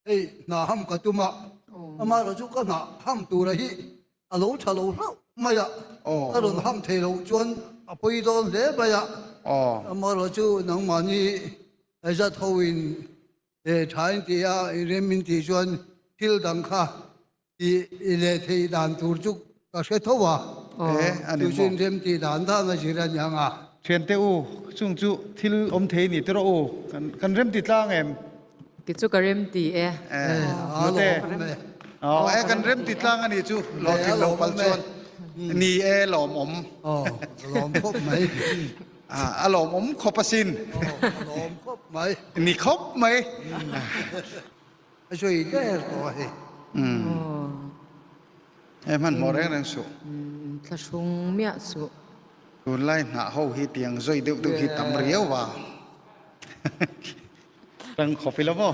Hei hna ham ka tum a, amaherawh chu ka hna ham tura hi a lo tha lo hlauh mai a, ka rawn ham thei loh chuan a pawi dawn hle mai a, amaherawh chu nangmahni zat ho in tha in tih a, i rem in tih chuan thil dang kha i leh theih dan tur chu ka hre tho a, chu chu in rem tih dan dan a zir a niang a. Thiante u, chung chu thil awm thei ni tiraw u, kan rem ti tlang em? Ti chu ka rem ti e. Nute, aw e kan rem ti tlang a ni chu, lawhtlin lo pal chuan ni e lawmawm. Aw, a lawm khawp mai. A lawmawm khawp asin. Aw, a lawm khawp mai. Ni khawp mai. A sawi der tawh a hei. E hmanhmawh reng reng suh. Thlahrung miah suh. Tunlai hnah ho hi tiang zawi deuh deuh hi tam riau a. Rang khawp ila maw?